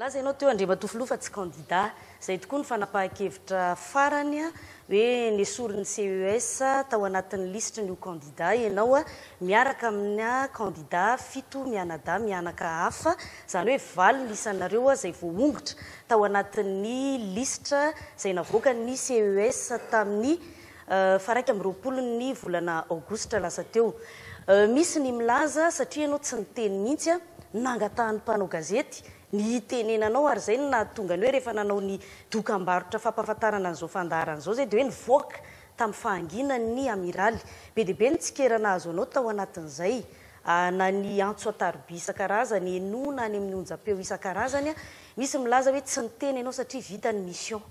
Nilaza ianao teo Andriamatoa Filoha fa tsy kandida. Izay tokoa ny fanapahan-kevitra farany hoe nesorin'ny CES tao anatin'ny lisitry ny ho kandida ianao miaraka amina kandida fito mianadahy mianaka hafa, izany hoe valo ny isanareo izay voahongotra tao anatin'ny lisitra izay navoakan'ny CES tamin'ny faha 21 ny volana aogositra lasa teo. Misy ny milaza satria ianao tsy niteny mihitsy, nangatahan'ny mpanao gazety ny hitenenanao ary izay no nahatonga ny hoe rehefa nanao ny dokambarotra fampahafantarana an'izao fandaharana izao izay dia hoe nivoaka tamin'ny fahanginany ny amiraly. Be dia be ny tsikera nahazo anao tao anatin'izay na ny antso an-taroby isan-karazany henoina any amin'ny onjam-peo isan-karazany. Misy milaza hoe tsy niteny ianao satria vita ny mission.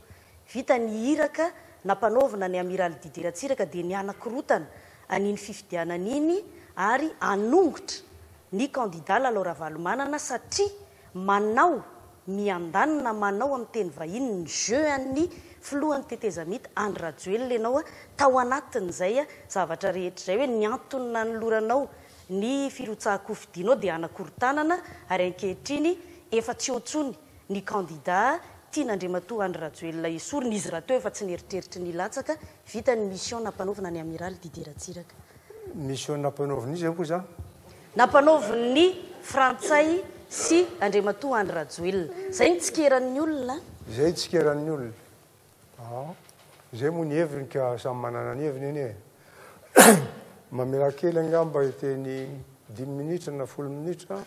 Vita ny iraka nampanaovina ny amiraly Didier Ratsiraka dia ny hanakorotana an'iny fifidianana iny ary hanongotra ny kandida Lalao Ravalomanana satria manao miandanina manao amin'ny teny vahiny ny jeu an'ny filohan'ny tetezamita Andry Rajoelina ianao tao anatin'izay zavatra rehetra izay hoe ny antony nanoloranao ny firotsahan-kofidinao dia hanakorontanana ary ankehitriny efa tsy eo intsony ny kandida tian'Andriamatoa Andry Rajoelina esorina, izy rahateo efa tsy nieritreritra ny hilatsaka, vita ny mission nampanaovina ny Amiraly Didier Ratsiraka. Mission nampanaovina iza moa izany? Nampanaovin'ny frantsay sy Andriamatoa Andry Rajoelina. Izay ny tsikeran'ny olona. Izay ny tsikeran'ny olona. Aa. Izay moa ny heviny ka samy manana ny heviny anie e. Mamelà kely angamba hiteny dimy minitra na folo minitra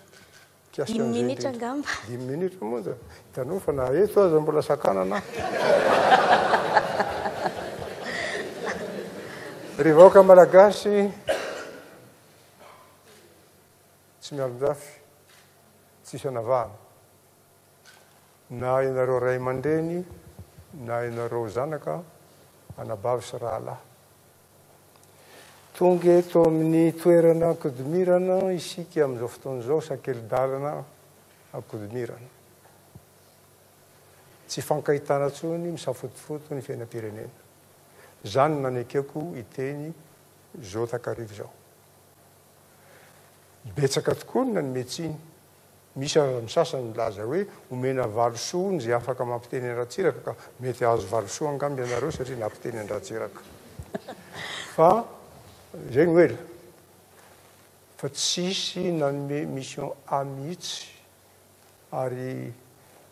Dimy minitra angamba. Dimy minitra monja. Hitanao fa na eto aza mbola sakanana aho. Ry vahoaka malagasy, tsy mialon-jafy, tsisy anavahana. Na ianareo ray aman-dreny, na ianareo zanaka, anabavy sy rahalahy. Tonga eto amin'ny toerana Ankodimirana isika amin'izao fotoana izao, sakeli-dalana Ankodimirana. Tsy ifankahitana intsony, misafotofoto ny fiainam-pirenena. Izany no nanekeko hiteny izao takariva izao. Betsaka tokoa ny nanome tsiny. Misy aza ny sasany milaza hoe omena valisoa hono izay afaka mampiteny an-dRatsiraka ka mety hahazo valisoa angamba ianareo satria nampiteny an-dRatsiraka. Fa izay no ela. Fa tsisy nanome mission A mihitsy ary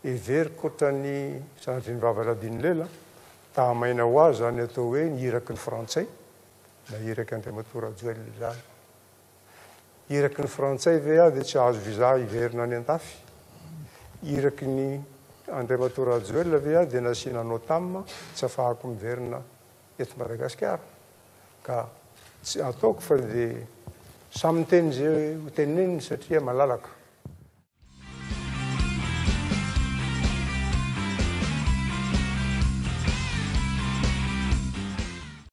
heveriko ohatran'ny sanatrian'ny vava ladin'ny lela, tahamaina ho azy izany atao hoe ny iraky ny frantsay na iraky Andriamatoa Rajoelina izany. Iraky ny frantsay ve aho dia tsy hahazo visa hiverina any andafy? Iraky ny Andriamatoa Rajoelina ve aho dia nasiana notam tsy afahako miverina eto Madagasikara? Ka tsy ataoko fa dia samy miteny izay ho teneniny satria malalaka.